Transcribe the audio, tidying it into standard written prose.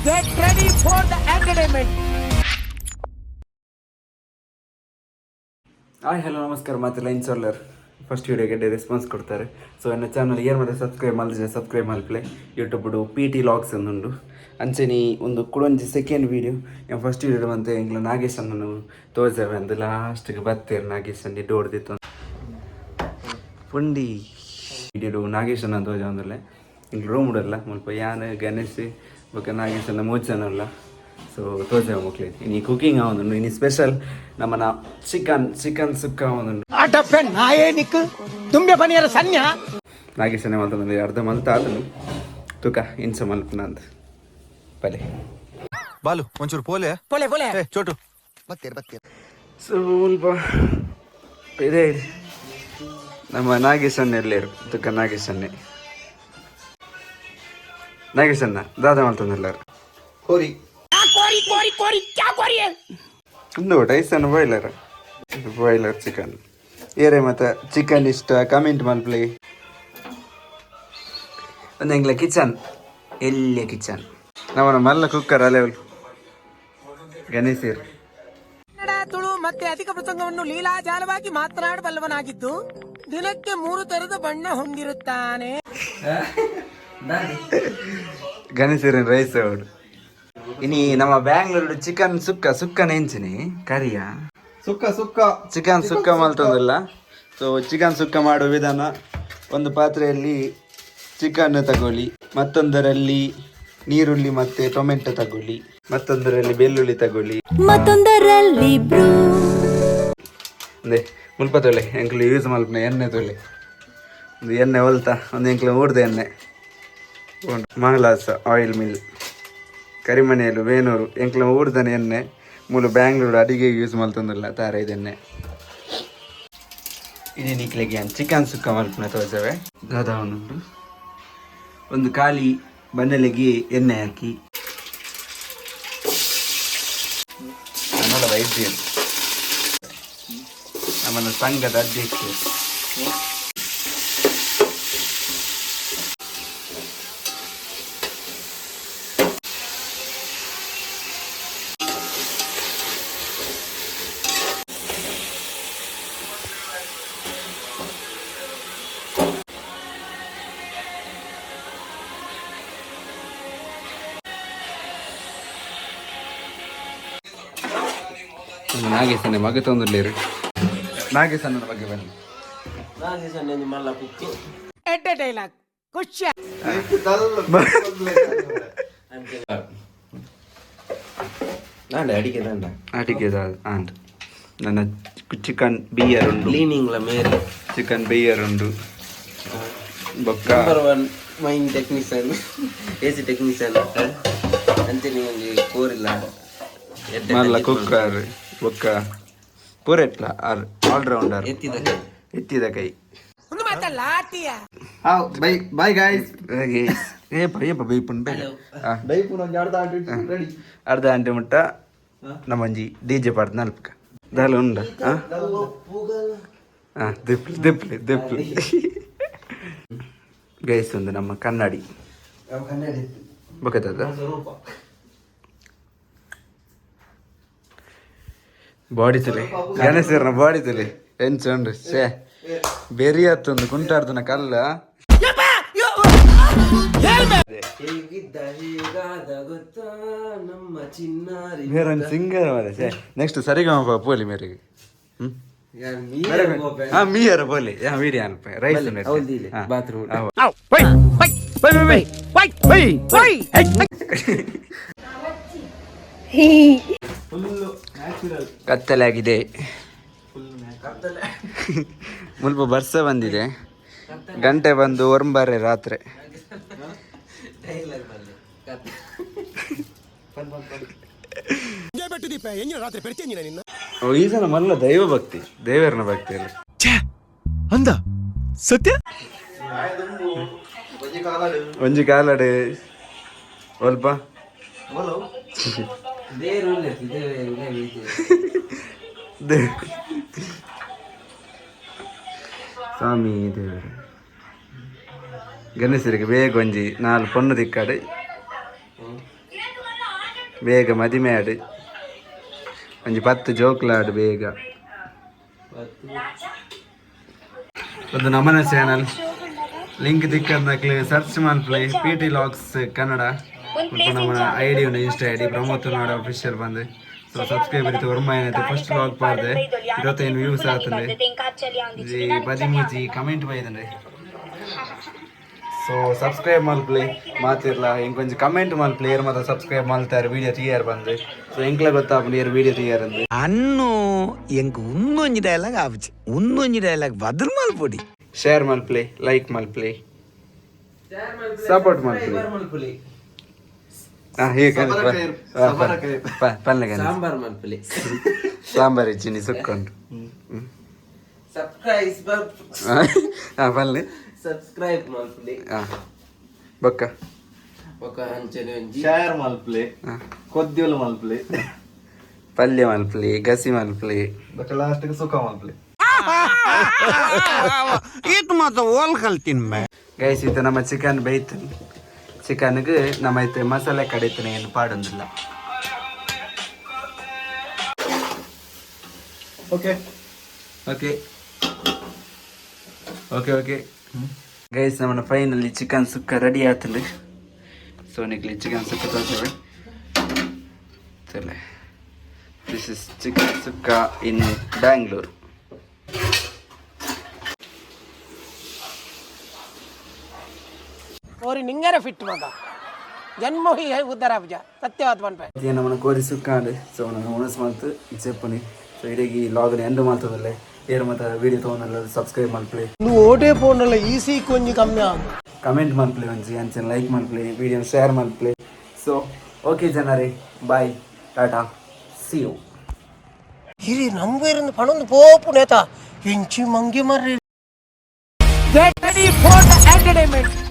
Get ready for the entertainment. Hi, hello, ನಮಸ್ಕಾರ. ಮಾತ್ರ ಲೈನ್ ಸೋಲರ್ ಫಸ್ಟ್ ವೀಡಿಯೋಗೆ ರೆಸ್ಪಾನ್ಸ್ ಕೊಡ್ತಾರೆ. ಸೊ ಎನ್ನ ಚಾನಲ್ ಏನು ಮತ್ತೆ ಸಬ್ಸ್ಕ್ರೈಬ್ ಮಲ್ದಿದೆ, ಸಬ್ಸ್ಕ್ರೈಬ್ ಮಲ್ಪ್ಲೆ. ಯೂಟ್ಯೂಬ್ ಪಿ ಟಿ ಲಾಗ್ಸ್ ಉಂಡು. ಅಂಚೆನಿ ಒಂದು ಕುಡೊಂಜಿ ಸೆಕೆಂಡ್ ವೀಡಿಯೋ. ಫಸ್ಟ್ ವೀಡಿಯೋ ಬಂತೆ ಎಂಕ್ಲ ನಾಗೇಶ್ ಅಣ್ಣನು ತೋಜವೆ ಅಂದ್ ಲಾಸ್ಟ್ಗೆ ಬತ್ತೇರು. ನಾಗೇಶ್ ಅಣ್ಣಿ ಡೋರ್ದಿತ್ತು ಪುಂಡಿ ವೀಡಿಯೋ. ನಾಗೇಶ್ ಅಣ್ಣ ತೋಜ ಒಂದಲ್ಲ, ಎಂಕ್ಲ ರೂಮ್ ಉಡಲ್ಲ ಮುಲ್ಪ. ಯಾನ್, ಗಣೇಶ್ ಬೊಕ್ಕ ನಾಗೇಶ್ ಅಣ್ಣ ಮೂಜ್ ಜನ ಉಲ್ಲ. ಸೊ ತೋಜ ಮಕ್ಳು, ಇನಿ ಕುಕಿಂಗ್ ಆವೊಂದುಂಡು. ಇನಿ ಸ್ಪೆಷಲ್ ನಮ್ಮನ ಚಿಕನ್, ಚಿಕನ್ ಸುಕ್ಕ ಆವೊಂದುಂಡು. ಅಟಪ್ಪೆ ನಾಯೇ ನಿಕ್ ತುಂಬೆ ಪನಿಯರ ಸನ್ಯ. ನಾಗೇಶನೇ ಮಲ್ತೊಂದು, ಅರ್ಧ ಮಲ್ತ ಆತನು. ತುಕ ಇಂಚ ಮಲ್ಪುನ ಅಂದ್ ಬಲೆ. ಬಾಲು, ಒಂಚೂರು ಪೋಲೆ. ಪೊಲೆ ಪೊಲೆ. ಏ ಚೋಟು. ಸೊ ಮುಲ್ಪ ಇದೆ ಇದೆ. ನಮ್ಮ ನಾಗೇಶಣ್ಣ ಎಲ್ಲೇರು? ತುಕ ನಾಗೇಶಣ್ಣೆ, ನಾಗೇಶಣ್ಣ ದಾದ ಮಲ್ತೊಂದೆಲ್ಲರು? ಕೋರಿ. ಕೋರಿ ಕೋರಿ ಕೋರಿ ಕ್ಯಾ ಕೋರಿ? ಒಂದು ಟೈಸನ್ ಬಾಯ್ಲರ್, ಬಾಯ್ಲರ್ ಚಿಕನ್. ಏರೆ ಮತ್ತೆ ಚಿಕನ್ ಇಷ್ಟ, ಕಮೆಂಟ್ ಮಲ್ಪ್ಲೆ. ಒಂದು ಎಂಗ್ಲ ಕಿಚನ್, ಎಲ್ಲಿಯ ಕಿಚನ್. ನಮ್ಮನ ಮಲ್ಲ ಕುಕ್ಕರ್ ಅಲೆವಲ್ ಗಣೇಶಿರ್. ಕನ್ನಡ, ತುಳು ಮತ್ತೆ ಅಧಿಕ ಪ್ರಸಂಗವನ್ನು ಲೀಲಾಜಾಲವಾಗಿ ಮಾತನಾಡಬಲ್ಲವನಾಗಿದ್ದು, ದಿನಕ್ಕೆ ಮೂರು ತರದ ಬಣ್ಣ ಹೊಂದಿರುತ್ತಾನೆ. ಗಣೇಶಿರನ್ ರೈಸ್ ಅವರು. ಇನಿ ನಮ್ಮ ಬ್ಯಾಂಗ್ಳೂರ್ ಚಿಕನ್ ಸುಕ್ಕ. ಸುಕ್ಕನ ಎಂಚಿನಿ ಕರಿಯ? ಸುಕ್ಕ ಸುಕ್ಕ. ಚಿಕನ್ ಸುಕ್ಕ ಮಲ್ತೊಂದಿಲ್ಲ. ಸೊ ಚಿಕನ್ ಸುಕ್ಕ ಮಾಡುವ ವಿಧಾನ: ಒಂದು ಪಾತ್ರೆಯಲ್ಲಿ ಚಿಕನ್ ತಗೊಳ್ಳಿ, ಮತ್ತೊಂದರಲ್ಲಿ ನೀರುಳ್ಳಿ ಮತ್ತೆ ಟೊಮೆಟೊ ತಗೊಳ್ಳಿ, ಮತ್ತೊಂದರಲ್ಲಿ ಬೆಳ್ಳುಳ್ಳಿ ತಗೊಳ್ಳಿ. ಮತ್ತೊಂದರಲ್ಲಿ ಬ್ರೂ. ಅಂದೆ ಮುಲ್ಪ ತೊಲೆ, ಎಂಕ್ಲು ಯೂಸ್ ಮಲ್ಪನ ಎಣ್ಣೆ ತೊಲೆ. ಒಂದು ಎಣ್ಣೆ ಒಲ್ತ, ಒಂದು ಎಂಕ್ಲು ಊರ್ದ ಎಣ್ಣೆ ಉಂಡು. ಮಂಗ್ಲಾಸ ಆಯಿಲ್ ಮಿಲ್, ಕರಿಮನೆಯಲು, ವೇಣೂರು. ಎಂಕ್ಲ ಊರ್ದನ ಎಣ್ಣೆ ಮೂಲು ಬ್ಯಾಂಗ್ಳೂರು ಅಡಿಗೆ ಯೂಸ್ ಮಲ್ತೊಂದಿಲ್ಲ ತಾರ ಇದೆಣ್ಣೆ. ಇದೇ ನಿಕ್ಲೆಗೆ ಚಿಕನ್ ಸುಕ್ಕ ಮಲ್ಪನ ತೋಜವೆ. ದಾದ ಉಂಟು? ಒಂದು ಖಾಲಿ ಬಣ್ಣಲೆಗೆ ಎಣ್ಣೆ ಹಾಕಿ. ನನ್ನಲ್ಲ ವೈದ್ಯರು, ನಮ್ಮನ್ನ ಸಂಘದ ಅಧ್ಯಕ್ಷರು. ನಮ್ಮ ನಾಗೇಶನೇ ಮಗ ತೊಂದರ್ಲೇರು. ನಾಗೇಶಣ್ಣನ ಬಗ್ಗೆ ಬನ್ನಿ. ಎಡ್ಡೆ ಡೈಲಾಗ್, ಖುಷಿ. ದಾಂಡ ಅಡಿಕೆ ದಾಂಡ. ಅಡಿಗೆ ಆಂಡ್ ನನ್ನ ಚಿಕನ್ ಬಿಯರ್ ಉಂಡು. ಕ್ಲೀನಿಂಗ್ಲ ಮೇರೆ. ಚಿಕನ್ ಬಿಯರ್ ಉಂಡು ಬೊಕ್ಕ. Number one main technician, AC technician. ಅಂಚನೆ ಒಂಜಿ ಕೋರಿಲ್ಲ. ಮಲ್ಲ ಕುಕ್ಕರ್ ಬೊಕ್ಕ ಪೂರೆಟ್ಲ ಆರ್ ಆಲ್ರೌಂಡರ್. ಎತ್ತಿದ ಕೈ. ಎತ್ತಿದ ಕೈ. ಒಂದು ಮಾತ ಲಾಟಿಯ. Bye bye guys. ಏ ಪಯ್ಯಪ್ಪ, ಬೈಪುನ್ ಬೇಗ. ಬೈಪುನ ಒಂಜಿ ಅರ್ಧ ಗಂಟೆ ರೆಡಿ. ಅರ್ಧ ಗಂಟೆ ಮುಟ್ಟ ನಮ್ಮಂಜಿ ಡಿ ಜೆ ಪಾಡ್ದು ನಲ್ಪಕ ದಾಲ ಉಂಡ. ಹಾಂ, ದಿಪ್ಲಿ ದಿಪ್ಲಿ ದಿಪ್ಲಿ. ಗೈಸ್, ಒಂದು ನಮ್ಮ ಕನ್ನಡಿ ಬೊಕತದ ಬಾಡಿ ತುಲೆ, ಗಣೇಶರ್ನ ಬಾಡಿ ತುಲೆ ಎಂಚ ಉಂಡು. ಛೇ, ಬೆರಿ ಆತೊಂದು ಕುಂಟಾಡ್ದನ ಕಲ್ಲ. ಹೇಗಿದ್ದ ಹೇಗಾದ ಗೊತ್ತಾ ನಮ್ಮ ಚಿನ್ನಾರಿ. ಮೇರೆ ಒಂದು ಸಿಂಗರ್ ಮಾರೆ. ಛೇ, ನೆಕ್ಸ್ಟ್ ಸರಿಗಮ ಪೋಲಿ ಮೇರೆಗೆ. ಹ್ಮ್ ಹಾ, ಮೀಯರ ಬೋಲಿ ಯಾ ವೀಡಿಯೋ ಅಲ್ಪ ರೈಸ್. ಹೌದು, bathroom. Bye bye bye bye. ಕತ್ತಲಾಗಿದೆ. ಮುಲ್ಪ ಬರ್ಸ ಬಂದಿದೆ. ಗಂಟೆ ಬಂದು ಒರಂಬಾರೆ ರಾತ್ರಿ. ಓ, ಈ ಸಲ ಮಲ್ಲ ದೈವ ಭಕ್ತಿ, ದೇವರನ ಭಕ್ತಿ ಅಲ್ಲ. ಅಂದ ಸತ್ಯ. ಒಂಜಿ ಕಾಲಡೆ ಒಲ್ಪ. ದೇರು ಉಲ್ಲೆರ್, ದೇವರು ಉಲ್ಲೆರ್. ಸ್ವಾಮಿ ದೇವರು ಗಣೇಶರಿಗೆ ಬೇಗ ಒಂಜಿ ನಾಲ್ ಪೊಣ್ಣು ದಿಕ್ಕಾಡು. ಬೇಗ ಮದಿಮೆ ಆಡು. ಒಂಜಿ 10 ಜೋಕ್ಲಾಡು ಬೇಗ. ಒಂದು ನಮನ ಚಾನಲ್ ಲಿಂಕ್ ತಿಕ್ಕಂದಕ್ಲೆ ಸರ್ಚ್ ಮಲ್ಪ್ಲೆ, ಪಿ ಟಿ ಲಾಗ್ಸ್ ಕನ್ನಡ. ನಮ್ಮ I D ಉಂಡು, Insta I D, Pramod Tulunad official ಬಂದು. ಸೊ ಸಬ್ಸ್ಕ್ರೈಬರ್ ಇತ್ತು ಒರ್ಮ ಏನಾಯ್ತು. ಫಸ್ಟ್ ಲಾಗ್ ಪಾಡ್ದೆ, 25 ವ್ಯೂಸ್ ಆತಂದೆ, 13 ಕಮೆಂಟ್ ಬೈದಂಡೆ. So subscribe ಮಲ್ಪ್ಲೆ ಮಾತಿರ್ಲ. ಇಂಕೊಂಚ ಕಮೆಂಟ್ ಮಲ್ಪ್ಲೆ, ಏರ್ ಮಾತ್ರ ಸಬ್ಸ್ಕ್ರೈಬ್ ಮಲ್ತಾರೆ, ವಿಡಿಯೋ ತಯಾರು ಬಂದು. ಸೊ ಎಂಕ್ಲ ಗೊತ್ತಾಪುಂಡು ಏರ್ ವಿಡಿಯೋ ತಯಾರು ಅಂದು. ಅನ್ನು ಎಂಕ್ ಉನ್ನೊಂಜಿ ಡೈಲಾಗ್ ಆಪುಜಿ, ಉನ್ನೊಂಜಿ ಡೈಲಾಗ್ ಬದಲ್ ಮಲ್ಪೊಡಿ. ಶೇರ್ ಮಲ್ಪ್ಲೆ, ಲೈಕ್ ಮಲ್ಪ್ಲೆ, ಸಪೋರ್ಟ್ ಮಲ್ಪ್ಲೆ. ಮಲ್ಪುಲಿ. ಹಾ, ಹೀಗೆ. ಪಲ್ಲೆ. ಸಾಂಬಾರ್ ಮಲ್ಪುಲಿ. ಸಾಂಬಾರ್ ಇಚ್ಚಿನಿ ಸುಕ್ಕೊಂಡು. ಸಬ್ಸ್ಕ್ರೈಬ್. ಹಾ, ಪಲ್ಲೆ. ಸಬ್ಸ್ಕ್ರೈಬ್ ಮಲ್ಪುಲಿ. ಹಾ, ಬೊಕ್ಕ? ಬೊಕ ಅಂಚನೆ ಒಂಜಿ ಶೇರ್ ಮಲ್ಪ್ಲೆ, ಕೊದ್ದಿಲ್ ಮಲ್ಪ್ಲೆ. ಪಲ್ಯ ಮಲ್ಪ್ಲೆ, ಗಸಿ ಮಲ್ಪ್ಲೆ. ಬೊಕ ಲಾಸ್ಟ್ ಸುಖ ಮಲ್ಪ್ಲೆ. ಈತ್ ಮಾತ ಓಲ್ ಕಲ್ತಿನ್ ಮೇ. ಗೈಸ್, ಇದು ನಮ್ಮ ಚಿಕನ್ ಬೇಯ್ತು. ಚಿಕನ್ಗೆ ನಮ್ಮ ಐತೆ ಮಸಾಲೆ ಕಡಿತನೆ, ಏನು ಪಾಡೊಂದಿಲ್ಲ. Okay. Okay okay okay guys, ನಮ್ಮನ್ನ ಫೈನಲಿ ಚಿಕನ್ ಸುಕ್ಕ ರೆಡಿ ಆತಂಡು. ಸೊ ನಿಕ್ಲಿ ಚಿಕನ್ ಸುಕ್ಕ ತೋರಿಸ್ತೇವೆ. This is chicken sukka in Bangalore. ಓರಿ ನಿಂಗರೆ ಫಿಟ್ ಮಗ ಜನ್ಮ ಉದ್ದಾರ ಆಪುಜ ಸತ್ಯವಾದ ಪನ್ಪೆ. ನಮ್ಮನ್ನ ಕೋರಿ ಸುಕ್ಕ ಅಂಡ್. ಸೊ ನಾನು ಉಣಸ್ ಮಲ್ತು ಚೆಪ್ಪನಿ. ಸೊ ಇಡೀ ಲಾಗ್ನ ಎಂಡ್ ಮಾಡ್ತದಲ್ಲೇ. ಏರ್ ಮತ್ತೆ ವಿಡಿಯೋ ತೊಗೊಂಡಲ್ಲ, ಸಬ್ಸ್ಕ್ರೈಬ್ ಮಲ್ಪ್ಲೆ. ನೀವು ಓಟೇ ಫೋನಲ್ಲ ಈಸಿ ಕೊಂಜಿ ಕಮ್ಮಿ ಆగు. ಕಮೆಂಟ್ ಮಲ್ಪ್ಲೆ ಒಂಜಿ, ಅಂಚನೆ ಲೈಕ್ ಮಲ್ಪ್ಲೆ, ವಿಡಿಯೋ ಶೇರ್ ಮಲ್ಪ್ಲೆ. ಸೊ ಓಕೆ ಜನರೇ, ಬಾಯ್, ಟಾಟಾ, ಸಿ you. ಹಿರಿ ನಂಬ ಪಣೊಂದು pope ನೇತ ಎಂಚಿ ಮಂಗಿ ಮರ್ರಿ. Get ready for the entertainment.